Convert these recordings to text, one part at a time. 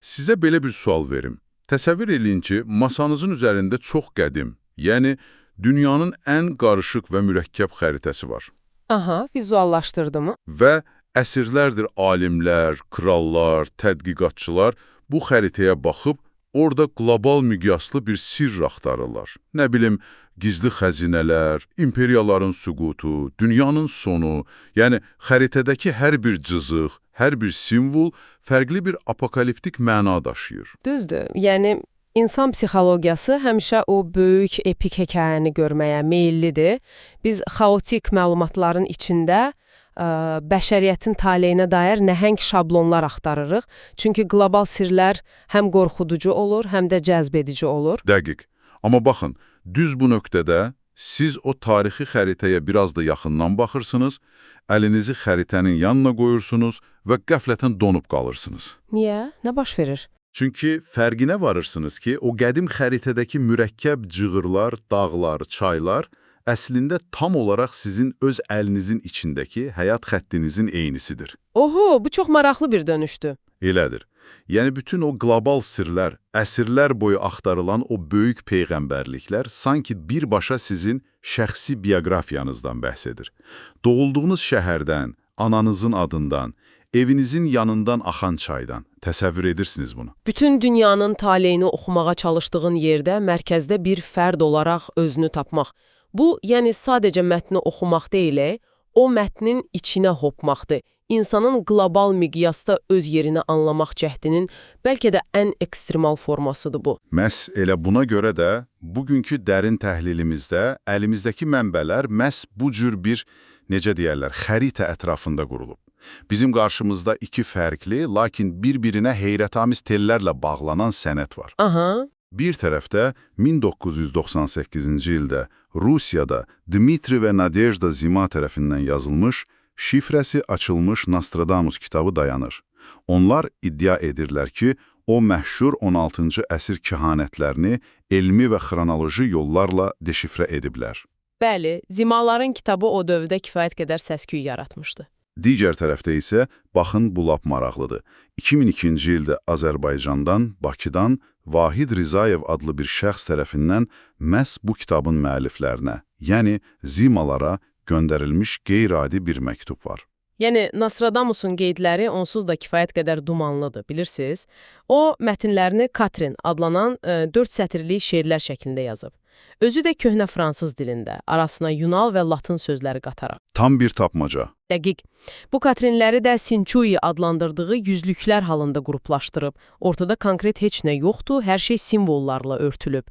Sizə belə bir sual verim. Təsəvvür eləyin ki, masanızın üzərində çox qədim, yəni dünyanın ən qarışıq və mürəkkəb xəritəsi var. Aha, vizuallaşdırdı mı? Və əsrlərdir alimlər, krallar, tədqiqatçılar bu xəritəyə baxıb orada qlobal miqyaslı bir sirr axtarırlar. Nə bilim, gizli xəzinələr, imperiyaların süqutu, dünyanın sonu, yəni xəritədəki hər bir cızıq, hər bir simvol fərqli bir apokaliptik məna daşıyır. Düzdür. Yəni insan psixologiyası həmişə o böyük epik hekayəni görməyə meyillidir. Biz xaotik məlumatların içində bəşəriyyətin taleyinə dair nəhəng şablonlar axtarırıq. Çünki qlobal sirlər həm qorxuducu olur, həm də cəzbedici olur. Dəqiq. Amma baxın, düz bu nöqtədə siz o tarixi xəritəyə biraz da yaxından baxırsınız, əlinizi xəritənin yanına qoyursunuz və qəflətən donub qalırsınız. Niyə? Nə baş verir? Çünki fərqinə varırsınız ki, o qədim xəritədəki mürəkkəb cığırlar, dağlar, çaylar əslində tam olaraq sizin öz əlinizin içindəki həyat xəttinizin eynisidir. Oho, bu çox maraqlı bir dönüşdür. Elədir. Yəni bütün o qlobal sirlər, əsrlər boyu axtarılan o böyük peyğəmbərliklər sanki birbaşa sizin şəxsi bioqrafiyanızdan bəhs edir. Doğulduğunuz şəhərdən, ananızın adından, evinizin yanından axan çaydan. Təsəvvür edirsiniz bunu. Bütün dünyanın taleyini oxumağa çalışdığın yerdə mərkəzdə bir fərd olaraq özünü tapmaq. Bu, yəni sadəcə mətni oxumaq deyil, o mətnin içinə hopmaqdır. İnsanın qlobal miqyasda öz yerini anlamaq cəhdinin bəlkə də ən ekstremal formasıdır bu. Məhz elə buna görə də bugünkü dərin təhlilimizdə əlimizdəki mənbələr məhz bu cür bir, necə deyərlər, xəritə ətrafında qurulub. Bizim qarşımızda iki fərqli, lakin bir-birinə heyrətamiz tellərlə bağlanan sənəd var. Aha, Bir tərəfdə 1998-ci ildə Rusiyada Dmitri və Nadejda Zima tərəfindən yazılmış, şifrəsi açılmış Nostradamus kitabı dayanır. Onlar iddia edirlər ki, o məşhur 16-cı əsr kehanətlərini elmi və xronoloji yollarla deşifrə ediblər. Bəli, Zimaların kitabı o dövrdə kifayət qədər səs-küy yaratmışdı. Digər tərəfdə isə, baxın bu lap maraqlıdır. 2002-ci ildə Azərbaycandan, Bakıdan Vahid Rizayev adlı bir şəxs tərəfindən məhz bu kitabın müəlliflərinə, yəni Zimalara göndərilmiş qeyri-adi bir məktub var. Yəni Nostradamusun qeydləri onsuz da kifayət qədər dumanlıdır, bilirsiniz? O mətnlərini Katrin adlanan 4 sətirlik şeirlər şəklində yazıb. Özü də köhnə fransız dilində, arasına Yunan və Latın sözləri qataraq. Tam bir tapmaca. Dəqiq. Bu Katrinləri də Sincui adlandırdığı yüzlüklər halında qruplaşdırıb. Ortada konkret heç nə yoxdur, hər şey simvollarla örtülüb.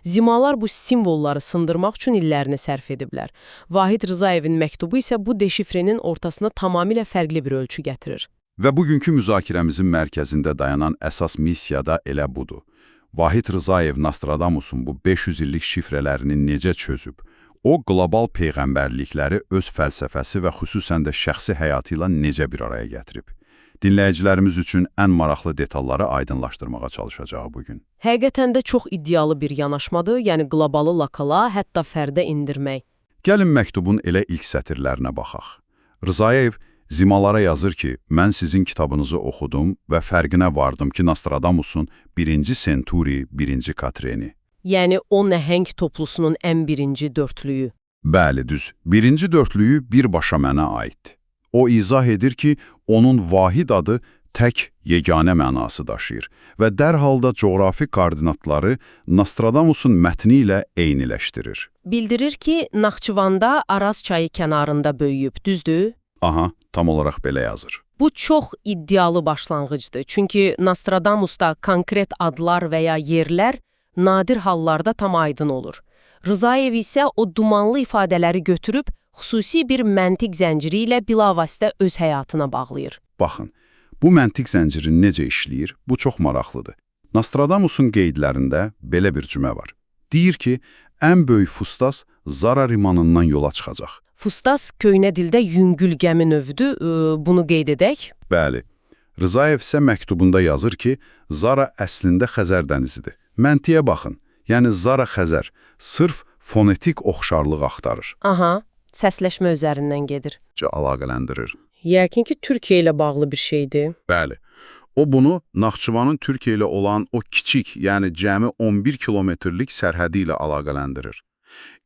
Zimalar bu simvolları sındırmaq üçün illərini sərf ediblər. Vahid Rızayevin məktubu isə bu deşifrenin ortasına tamamilə fərqli bir ölçü gətirir. Və bugünkü müzakirəmizin mərkəzində dayanan əsas missiya da elə budur. Vahid Rızayev Nostradamusun bu 500 illik şifrələrini necə çözüb? O qlobal peyğəmbərlikləri öz fəlsəfəsi və xüsusən də şəxsi həyatı ilə necə bir araya gətirib? Dinləyicilərimiz üçün ən maraqlı detalları aydınlaşdırmağa çalışacağıq bugün. Həqiqətən də çox iddialı bir yanaşmadır, yəni qlobalı lokala, hətta fərdə indirmək. Gəlin məktubun elə ilk sətirlərinə baxaq. Rızayev Zimalara yazır ki, mən sizin kitabınızı oxudum və fərqinə vardım ki, Nostradamusun birinci Senturi, birinci Katreni. Yəni o nəhəng toplusunun ən birinci dörtlüyü. Bəli, düz. Birinci dörtlüyü birbaşa mənə aiddir. O izah edir ki, onun vahid adı tək, yeganə mənası daşıyır və dərhal da coğrafi koordinatları Nostradamusun mətni ilə eyniləşdirir. Bildirir ki, Naxçıvanda Araz çayı kənarında böyüyüb, düzdür? Aha, tam olaraq belə yazır. Bu çox iddialı başlanğıcdır. Çünki Nostradamusda konkret adlar və ya yerlər nadir hallarda tam aydın olur. Rızayev isə o dumanlı ifadələri götürüb xüsusi bir məntiq zənciri ilə bilavasitə öz həyatına bağlayır. Baxın, bu məntiq zənciri necə işləyir, bu çox maraqlıdır. Nostradamusun qeydlərində belə bir cümlə var. Deyir ki, ən böyük Fustas Zara limanından yola çıxacaq. Fustas köynə dildə yüngül gəmi növüdür, bunu qeyd edək. Bəli. Rızayev isə məktubunda yazır ki, Zara əslində Xəzər dənizidir. Məntiqə baxın, yəni Zara Xəzər sırf fonetik oxşarlıq axtarır. Aha, səsləşmə üzərindən gedir. Əlaqələndirir. Yəqin ki, Türkiyə ilə bağlı bir şeydir. Bəli. O bunu Naxçıvanın Türkiyə ilə olan o kiçik, yəni cəmi 11 kilometrlik sərhədi ilə əlaqələndirir.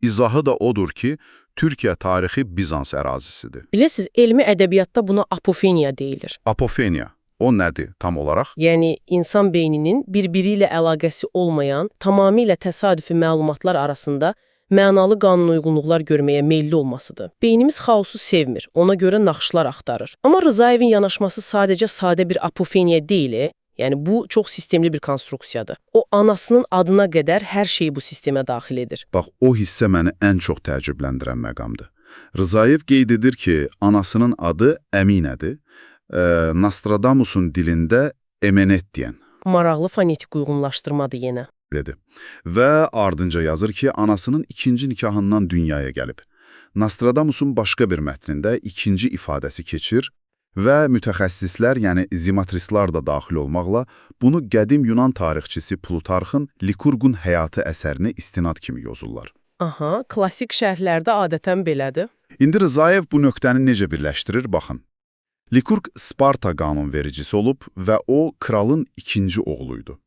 İzahı da odur ki, Türkiyə tarixi Bizans ərazisidir. Bilirsiniz, elmi ədəbiyyatda buna apofeniya deyilir. Apofeniya, o nədir tam olaraq? Yəni insan beyninin bir-biri ilə əlaqəsi olmayan, tamamilə təsadüfi məlumatlar arasında mənalı qanunuyğunluqlar görməyə meyilli olmasıdır. Beynimiz xaosu sevmir, ona görə naxışlar axtarır. Amma Rızayevin yanaşması sadəcə sadə bir apofeniya deyil, yəni bu çox sistemli bir konstruksiyadır. O anasının adına qədər hər şeyi bu sistemə daxil edir. Bax, o hissə məni ən çox təəccübləndirən məqamdır. Rızayev qeyd edir ki, anasının adı Əminədir. Nostradamusun dilində Emenet deyən. Maraqlı fonetik uyğunlaşdırmadır yenə. Dedi. Və ardınca yazır ki, anasının ikinci nikahından dünyaya gəlib. Nostradamusun başqa bir mətnində ikinci ifadəsi keçir və mütəxəssislər, yəni zimatristlar da daxil olmaqla bunu qədim Yunan tarixçisi Plutarxın Likurqun həyatı əsərinə istinad kimi yozurlar. Aha, klassik şərhlərdə adətən belədir. İndi Rızayev bu nöqtəni necə birləşdirir, baxın. Likurq Sparta qanunvericisi olub və o, kralın ikinci oğluydu.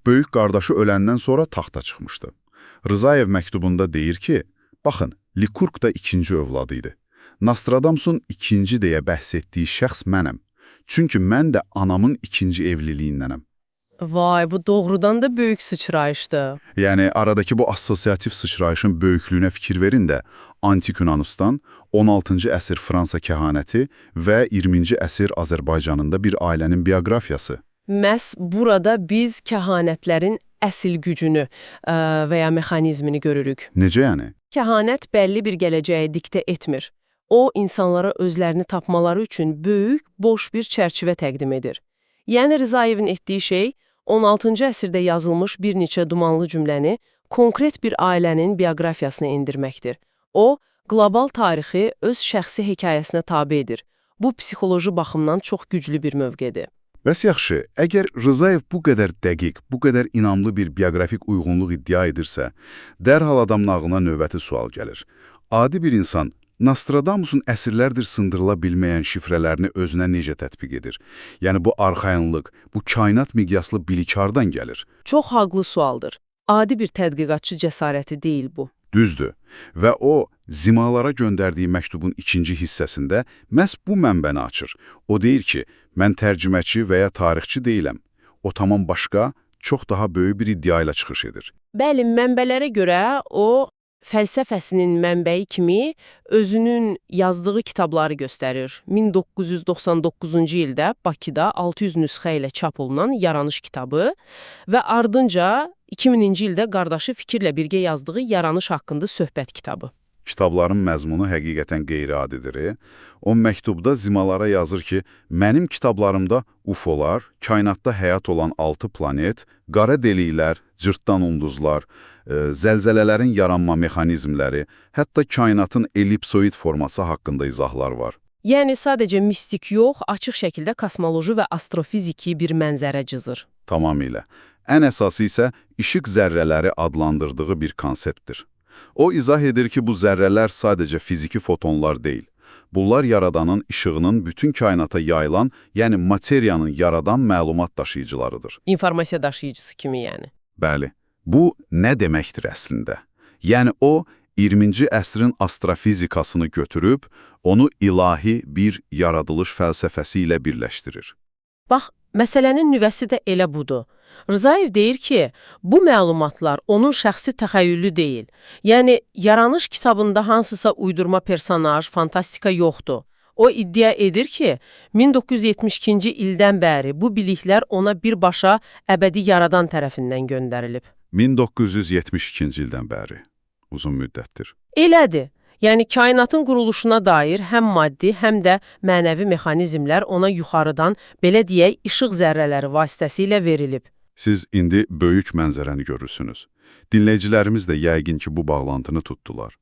Böyük qardaşı öləndən sonra taxta çıxmışdı. Rızayev məktubunda deyir ki, baxın, Likurq da ikinci övladı idi. Nostradamusun ikinci deyə bəhs etdiyi şəxs mənəm. Çünki mən də anamın ikinci evliliyindənəm. Vay, bu doğrudan da böyük sıçrayışdı. Yəni aradakı bu assosiativ sıçrayışın böyüklüyünə fikir verin də Antik Yunanıstan, 16-cı əsr Fransa kəhanəti və 20-ci əsr Azərbaycanında bir ailənin bioqrafiyası. Məhz burada biz kəhanətlərin əsl gücünü və ya mexanizmini görürük. Necə yəni? Kəhanət bəlli bir gələcəyi diktə etmir. O, insanlara özlərini tapmaları üçün böyük, boş bir çərçivə təqdim edir. Yəni Rızayevin etdiyi şey 16-cı əsrdə yazılmış bir neçə dumanlı cümləni konkret bir ailənin bioqrafiyasına endirməkdir. O, qlobal tarixi öz şəxsi hekayəsinə tabe edir. Bu, psixoloji baxımdan çox güclü bir mövqedir. Bəs yaxşı, əgər Rızayev bu qədər dəqiq, bu qədər inamlı bir bioqrafik uyğunluq iddia edirsə, dərhal adamın ağlına növbəti sual gəlir. Adi bir insan Nostradamusun əsrlərdir sındırıla bilməyən şifrələrini özünə necə tətbiq edir? Yəni bu arxayınlıq, bu kainat miqyaslı bilik hardan gəlir? Çox haqlı sualdır. Adi bir tədqiqatçı cəsarəti deyil bu. Düzdür. Və o, zimalara göndərdiyi məktubun ikinci hissəsində məhz bu mənbəni açır. O deyir ki, mən tərcüməçi və ya tarixçi deyiləm. O tamam başqa, çox daha böyük bir iddia ilə çıxış edir. Bəli, mənbələrə görə o, fəlsəfəsinin mənbəyi kimi özünün yazdığı kitabları göstərir. 1999-cu ildə Bakıda 600 nüsxə ilə çap olunan Yaranış kitabı və ardınca 2000-ci ildə qardaşı Fikirlə birgə yazdığı Yaranış haqqında söhbət kitabı. Kitabların məzmunu həqiqətən qeyri-adidir. O məktubda zimalara yazır ki, mənim kitablarımda UFO-lar, kainatda həyat olan 6 planet, qara deliklər, cırtdan ulduzlar, zəlzələlərin yaranma mexanizmləri, hətta kainatın ellipsoid forması haqqında izahlar var. Yəni sadəcə mistik yox, açıq şəkildə kosmoloji və astrofiziki bir mənzərə cızır. Tamamilə. Ən əsası isə işıq zərrələri adlandırdığı bir konseptdir. O izah edir ki, bu zərrələr sadəcə fiziki fotonlar deyil. Bunlar Yaradanın işığının bütün kainata yayılan, yəni materiyanın yaradan məlumat daşıyıcılarıdır. İnformasiya daşıyıcısı kimi yəni. Bəli, bu nə deməkdir əslində? Yəni o, 20-ci əsrin astrofizikasını götürüb, onu ilahi bir yaradılış fəlsəfəsi ilə birləşdirir. Bax, məsələnin nüvəsi də elə budur. Rızayev deyir ki, bu məlumatlar onun şəxsi təxəyyülü deyil. Yəni, Yaranış kitabında hansısa uydurma personaj, fantastika yoxdur. O iddia edir ki, 1972-ci ildən bəri bu biliklər ona birbaşa əbədi yaradan tərəfindən göndərilib. 1972-ci ildən bəri. Uzun müddətdir. Elədir. Yəni kainatın quruluşuna dair həm maddi, həm də mənəvi mexanizmlər ona yuxarıdan, belə deyək, işıq zərrələri vasitəsilə verilib. Siz indi böyük mənzərəni görürsünüz. Dinləyicilərimiz də yəqin ki, bu bağlantını tutdular.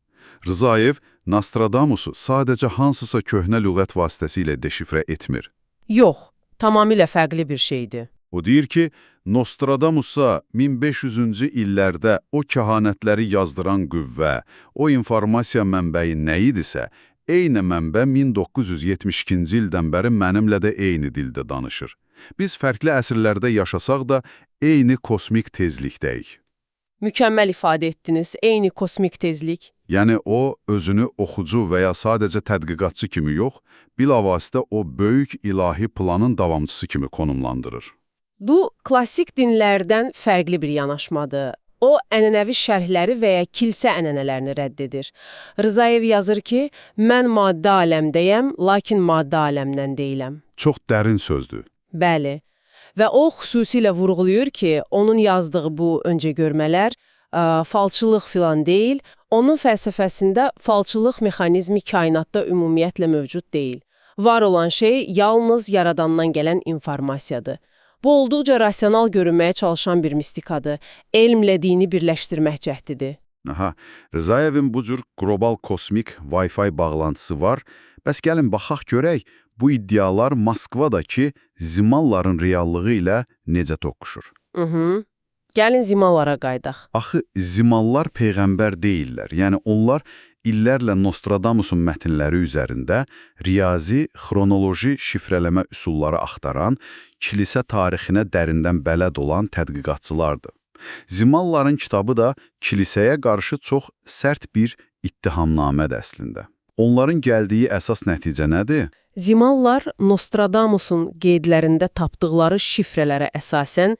Rızayev Nostradamusu sadəcə hansısa köhnə lüğət vasitəsilə deşifrə etmir. Yox, tamamilə fərqli bir şeydir. O deyir ki, Nostradamusa 1500-cü illərdə o kəhanətləri yazdıran qüvvə, o informasiya mənbəyi nə idisə, eyni mənbə 1972-ci ildən bəri mənimlə də eyni dildə danışır. Biz fərqli əsrlərdə yaşasaq da eyni kosmik tezlikdəyik. Mükəmməl ifadə etdiniz, eyni kosmik tezlik. Yəni o, özünü oxucu və ya sadəcə tədqiqatçı kimi yox, bilavasitə o böyük ilahi planın davamçısı kimi konumlandırır. Bu, klassik dinlərdən fərqli bir yanaşmadır. O, ənənəvi şərhləri və ya kilsə ənənələrini rədd edir. Rzayev yazır ki, mən maddi aləmdəyəm, lakin maddi aləmdən deyiləm. Çox dərin sözdür. Bəli. Və o xüsusilə vurğulayır ki, onun yazdığı bu öncəgörmələr falçılıq filan deyil, onun fəlsəfəsində falçılıq mexanizmi kainatda ümumiyyətlə mövcud deyil. Var olan şey yalnız yaradandan gələn informasiyadır. Bu olduqca rasional görünməyə çalışan bir mistikadır. Elmlə dini birləşdirmək cəhdidir. Aha, Rzayevin bu cür qlobal kosmik Wi-Fi bağlantısı var. Bəs gəlin baxaq görək, bu iddialar Moskvadakı Zimalların reallığı ilə necə toqquşur? Gəlin Zimallara qayıdaq. Axı Zimallar peyğəmbər deyillər. Yəni onlar illərlə Nostradamusun mətnləri üzərində riyazi, xronoloji şifrələmə üsulları axtaran, kilisə tarixinə dərindən bələd olan tədqiqatçılardır. Zimalların kitabı da kilisəyə qarşı çox sərt bir ittihamnamədir əslində. Onların gəldiyi əsas nəticə nədir? Zimallar Nostradamusun qeydlərində tapdıqları şifrələrə əsasən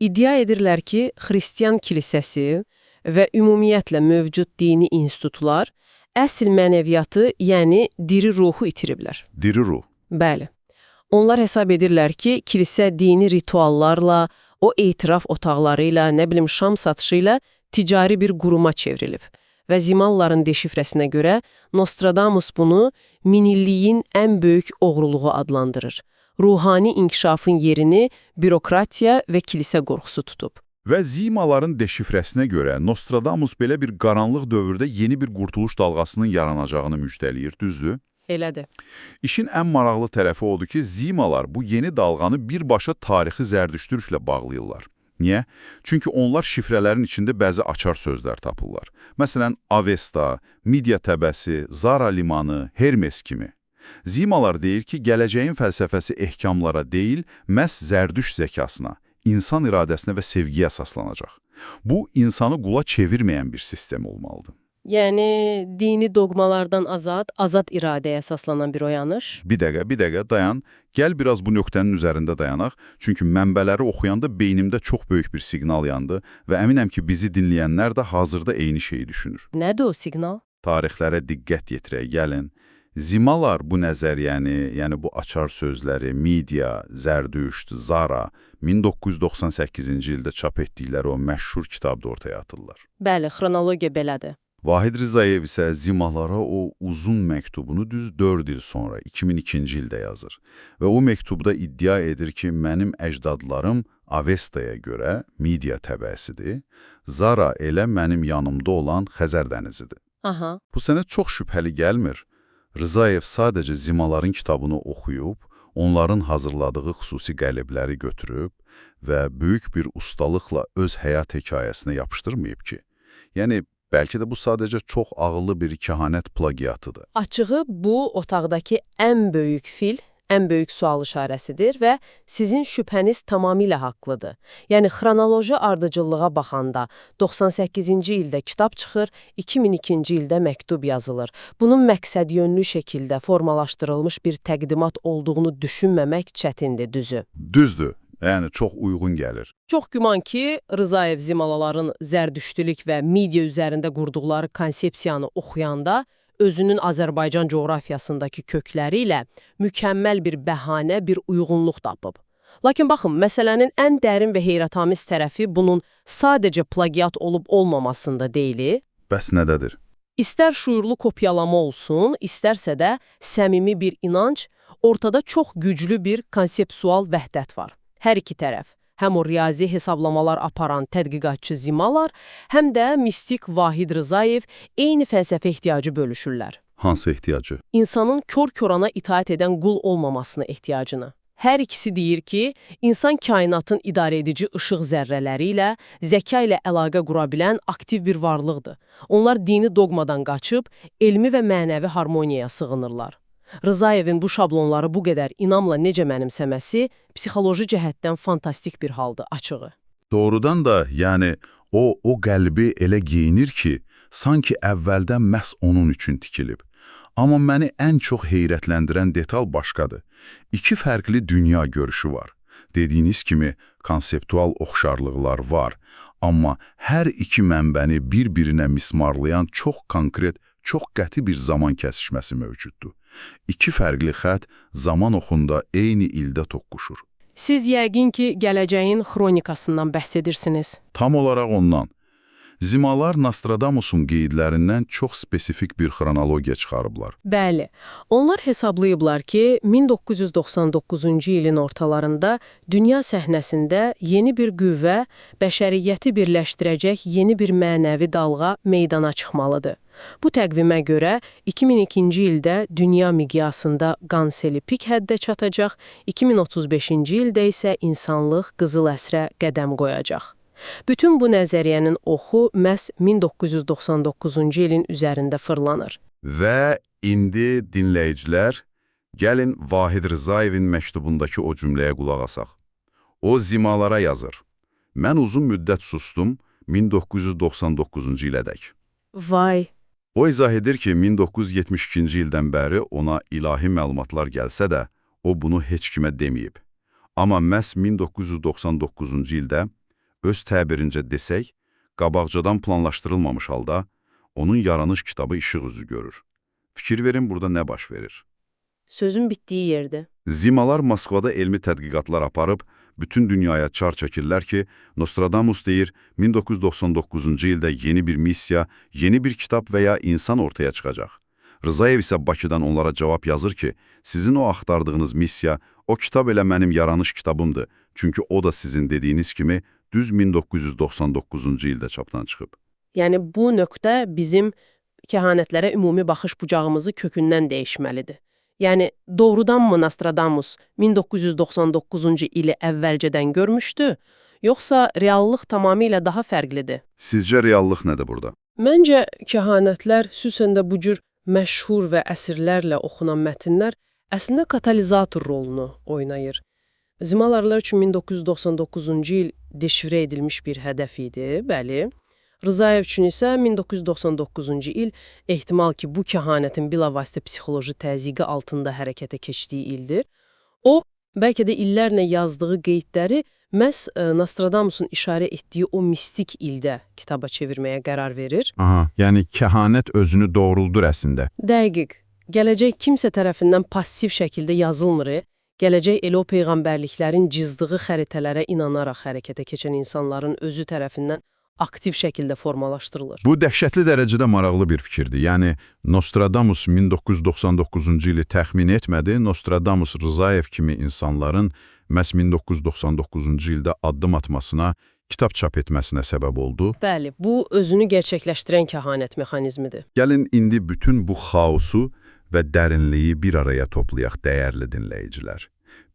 iddia edirlər ki, Xristian kilsəsi və ümumiyyətlə mövcud dini institutlar əsl mənəviyyatı, yəni diri ruhu itiriblər. Diri ruh. Bəli. Onlar hesab edirlər ki, kilsə dini rituallarla, o etiraf otaqları ilə, nə bilim şam satışı ilə ticari bir quruma çevrilib. Və Zimalların deşifrəsinə görə Nostradamus bunu minilliyin ən böyük oğruluğu adlandırır. Ruhani inkişafın yerini bürokratiya və kilsə qorxusu tutub. Və Zimaların deşifrəsinə görə Nostradamus belə bir qaranlıq dövrdə yeni bir qurtuluş dalğasının yaranacağını müjdələyir, düzdür? Elədir. İşin ən maraqlı tərəfi odur ki, Zimalar bu yeni dalğanı birbaşa tarixi zərdüştürüklə bağlayırlar. Niyə? Çünki onlar şifrələrin içində bəzi açar sözlər tapırlar. Məsələn, Avesta, Midiya təbəsi, Zara limanı, Hermes kimi. Zimalar deyir ki, gələcəyin fəlsəfəsi ehkamlara deyil, məhz zərdüş zəkasına, insan iradəsinə və sevgiyə əsaslanacaq. Bu, insanı qula çevirməyən bir sistem olmalıdır. Yəni dini doqmalardan azad, azad iradəyə əsaslanan bir oyanış. Bir dəqiqə, bir dəqiqə dayan. Gəl biraz bu nöqtənin üzərində dayanaq. Çünki mənbələri oxuyanda beynimdə çox böyük bir siqnal yandı və əminəm ki, bizi dinləyənlər də hazırda eyni şeyi düşünür. Nədir o siqnal? Tarixlərə diqqət yetirək, gəlin. Zimalar bu nəzəriyyəni, yəni bu açar sözləri Midiya, Zərdüşt, Zara 1998-ci ildə çap etdikləri o məşhur kitabda ortaya atırlar. Bəli, xronologiya belədir. Vahid Rzayev isə Zimalara o uzun məktubunu düz 4 il sonra, 2002-ci ildə yazır. Və o məktubda iddia edir ki, mənim əcdadlarım Avestaya görə Midiya təbəəsidir, Zara elə mənim yanımda olan Xəzər dənizidir. Aha. Bu sənə çox şübhəli gəlmir. Rzayev sadəcə Zimaların kitabını oxuyub, onların hazırladığı xüsusi qəlibləri götürüb və böyük bir ustalıqla öz həyat hekayəsinə yapışdırmayıb ki. Yəni, bəlkə də bu sadəcə çox ağıllı bir kehanət plagiatıdır. Açığı bu otaqdakı ən böyük fil, ən böyük sual işarəsidir və sizin şübhəniz tamamilə haqlıdır. Yəni xronoloji ardıcıllığa baxanda 98-ci ildə kitab çıxır, 2002-ci ildə məktub yazılır. Bunun məqsədyönlü şəkildə formalaşdırılmış bir təqdimat olduğunu düşünməmək çətindir, düzü. Düzdür, yəni çox uyğun gəlir. Çox güman ki, Rzayev Zimalaların zərdüştülük və media üzərində qurduqları konsepsiyanı oxuyanda özünün Azərbaycan coğrafiyasındakı kökləri ilə mükəmməl bir bəhanə, bir uyğunluq tapıb. Lakin baxın, məsələnin ən dərin və heyrətamiz tərəfi bunun sadəcə plagiat olub olmamasında deyil. Bəs nədədir? İstər şüurlu kopyalama olsun, istərsə də səmimi bir inanc, ortada çox güclü bir konsepsual vəhdət var. Hər iki tərəf, həm o riyazi hesablamalar aparan tədqiqatçı Zimalar, həm də mistik Vahid Rzayev eyni fəlsəfə ehtiyacı bölüşürlər. Hansı ehtiyacı? İnsanın kör-körana itaət edən qul olmamasına ehtiyacını. Hər ikisi deyir ki, insan kainatın idarə edici işıq zərrələri ilə, zəka ilə əlaqə qura bilən aktiv bir varlıqdır. Onlar dini doqmadan qaçıb, elmi və mənəvi harmoniyaya sığınırlar. Rızayevin bu şablonları bu qədər inamla necə mənimsəməsi psixoloji cəhətdən fantastik bir haldır, açığı. Doğrudan da, yəni o qəlbi elə geyinir ki, sanki əvvəldən məhz onun üçün tikilib. Amma məni ən çox heyrətləndirən detal başqadır. İki fərqli dünya görüşü var. Dediyiniz kimi konseptual oxşarlıqlar var, amma hər iki mənbəni bir-birinə mismarlayan çox konkret, çox qəti bir zaman kəsişməsi mövcuddur. İki fərqli xətt zaman oxunda eyni ildə toqquşur. Siz yəqin ki, gələcəyin xronikasından bəhs edirsiniz. Tam olaraq ondan. Zimalar Nostradamusun qeydlərindən çox spesifik bir xronologiya çıxarıblar. Bəli, onlar hesablayıblar ki, 1999-cu ilin ortalarında dünya səhnəsində yeni bir qüvvə, bəşəriyyəti birləşdirəcək yeni bir mənəvi dalğa meydana çıxmalıdır. Bu təqvimə görə 2002-ci ildə dünya miqyasında qan seli pik həddə çatacaq, 2035-ci ildə isə insanlıq qızıl əsrə qədəm qoyacaq. Bütün bu nəzəriyyənin oxu məhz 1999-cu ilin üzərində fırlanır. Və indi dinləyicilər, gəlin Vahid Rızayevin məktubundakı o cümləyə qulaq asaq. O zimalara yazır. Mən uzun müddət sustum 1999-cu ilədək. Vay! O izah edir ki, 1972-ci ildən bəri ona ilahi məlumatlar gəlsə də, o bunu heç kimə deməyib. Amma məhz 1999-cu ildə, öz təbirincə desək, qabaqcadan planlaşdırılmamış halda onun yaranış kitabı işıq üzü görür. Fikir verin burada nə baş verir? Sözün bitdiyi yerdə. Zimalar Moskvada elmi tədqiqatlar aparıb, bütün dünyaya çar çəkirlər ki, Nostradamus deyir, 1999-cu ildə yeni bir missiya, yeni bir kitab və ya insan ortaya çıxacaq. Rızayev isə Bakıdan onlara cavab yazır ki, sizin o axtardığınız missiya, o kitab elə mənim yaranış kitabımdır. Çünki o da sizin dediyiniz kimi düz 1999-cu ildə çapdan çıxıb. Yəni bu nöqtə bizim kəhanətlərə ümumi baxış bucağımızı kökündən dəyişməlidir. Yəni doğrudanmı Nostradamus 1999-cu ili əvvəlcədən görmüşdü, yoxsa reallıq tamamilə daha fərqlidir? Sizcə reallıq nədir burada? Məncə kəhanətlər, xüsusən də bu cür məşhur və əsrlərlə oxunan mətnlər əslində katalizator rolunu oynayır. Zimalarlar üçün 1999-cu il deşifrə edilmiş bir hədəf idi, bəli. Rızayev üçün isə 1999-cu il ehtimal ki, bu kəhanətin bilavasitə psixoloji təzyiqi altında hərəkətə keçdiyi ildir. O, bəlkə də illərlə yazdığı qeydləri məhz Nostradamusun işarə etdiyi o mistik ildə kitaba çevirməyə qərar verir. Aha, yəni kəhanət özünü doğruldur əslində. Dəqiq. Gələcək kimsə tərəfindən passiv şəkildə yazılmır. Gələcək elə o peyğəmbərliklərin cızdığı xəritələrə inanaraq hərəkətə keçən insanların özü tərəfindən aktiv şəkildə formalaşdırılır. Bu dəhşətli dərəcədə maraqlı bir fikirdir. Yəni Nostradamus 1999-cu ili təxmin etmədi. Nostradamus Rızayev kimi insanların məhz 1999-cu ildə addım atmasına, kitab çap etməsinə səbəb oldu. Bəli, bu özünü gerçəkləşdirən kəhanət mexanizmidir. Gəlin indi bütün bu xaosu və dərinliyi bir araya toplayaq dəyərli dinləyicilər.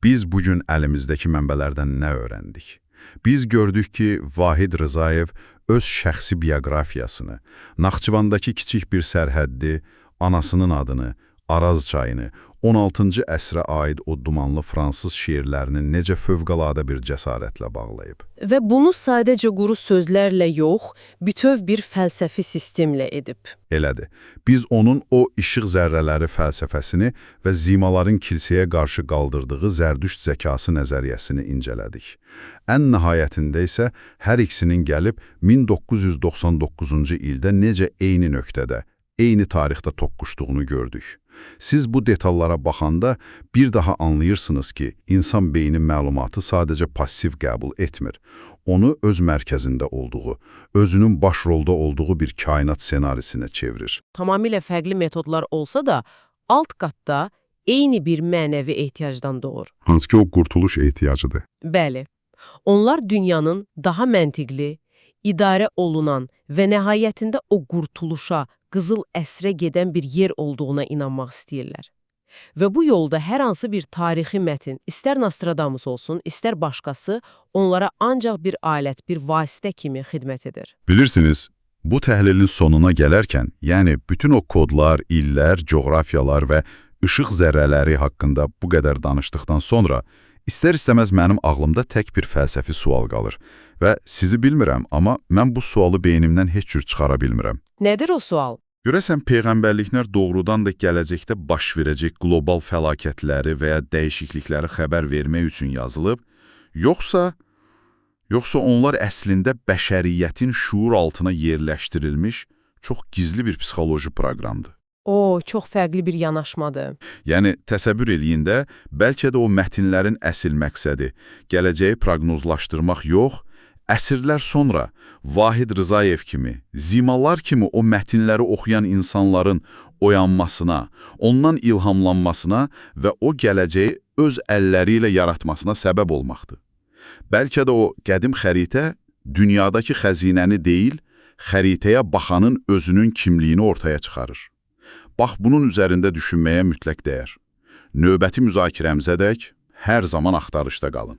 Biz bugün əlimizdəki mənbələrdən nə öyrəndik? Biz gördük ki, Vahid Rızayev öz şəxsi bioqrafiyasını, Naxçıvandakı kiçik bir sərhəddi, anasının adını, Araz çayını, 16-cı əsrə aid o dumanlı fransız şeirlərini necə fövqəladə bir cəsarətlə bağlayıb. Və bunu sadəcə quru sözlərlə yox, bütöv bir fəlsəfi sistemlə edib. Elədir. Biz onun o işıq zərrələri fəlsəfəsini və zimaların kilsəyə qarşı qaldırdığı zərdüşt zəkası nəzəriyyəsini incələdik. Ən nəhayətində isə hər ikisinin gəlib 1999-cu ildə necə eyni nöqtədə, eyni tarixdə toqquşduğunu gördük. Siz bu detallara baxanda bir daha anlayırsınız ki, insan beyni məlumatı sadəcə passiv qəbul etmir. Onu öz mərkəzində olduğu, özünün başrolda olduğu bir kainat ssenarisinə çevirir. Tamamilə fərqli metodlar olsa da, alt qatda eyni bir mənəvi ehtiyacdan doğur. Hansı ki o qurtuluş ehtiyacıdır. Bəli, onlar dünyanın daha məntiqli, idarə olunan və nəhayətində o qurtuluşa, qızıl əsrə gedən bir yer olduğuna inanmaq istəyirlər. Və bu yolda hər hansı bir tarixi mətin, istər Nostradamus olsun, istər başqası, onlara ancaq bir alət, bir vasitə kimi xidmət edir. Bilirsiniz, bu təhlilin sonuna gələrkən, yəni bütün o kodlar, illər, coğrafiyalar və İşıq zərrələri haqqında bu qədər danışdıqdan sonra istər-istəməz mənim ağlımda tək bir fəlsəfi sual qalır və sizi bilmirəm, amma mən bu sualı beynimdən heç cür çıxara bilmirəm. Nədir o sual? Görəsən peyğəmbərliklər doğrudan da gələcəkdə baş verəcək qlobal fəlakətləri və ya dəyişiklikləri xəbər vermək üçün yazılıb, yoxsa onlar əslində bəşəriyyətin şuur altına yerləşdirilmiş çox gizli bir psixoloji proqramdır? O, çox fərqli bir yanaşmadır. Yəni, təsəvvür eləyin də, bəlkə də o mətnlərin əsl məqsədi gələcəyi proqnozlaşdırmaq yox, əsrlər sonra Vahid Rzayev kimi, Zimalar kimi o mətnləri oxuyan insanların oyanmasına, ondan ilhamlanmasına və o gələcəyi öz əlləri ilə yaratmasına səbəb olmaqdır. Bəlkə də o qədim xəritə dünyadakı xəzinəni deyil, xəritəyə baxanın özünün kimliyini ortaya çıxarır. Bax, bunun üzərində düşünməyə mütləq dəyər. Növbəti müzakirəmizədək hər zaman axtarışda qalın.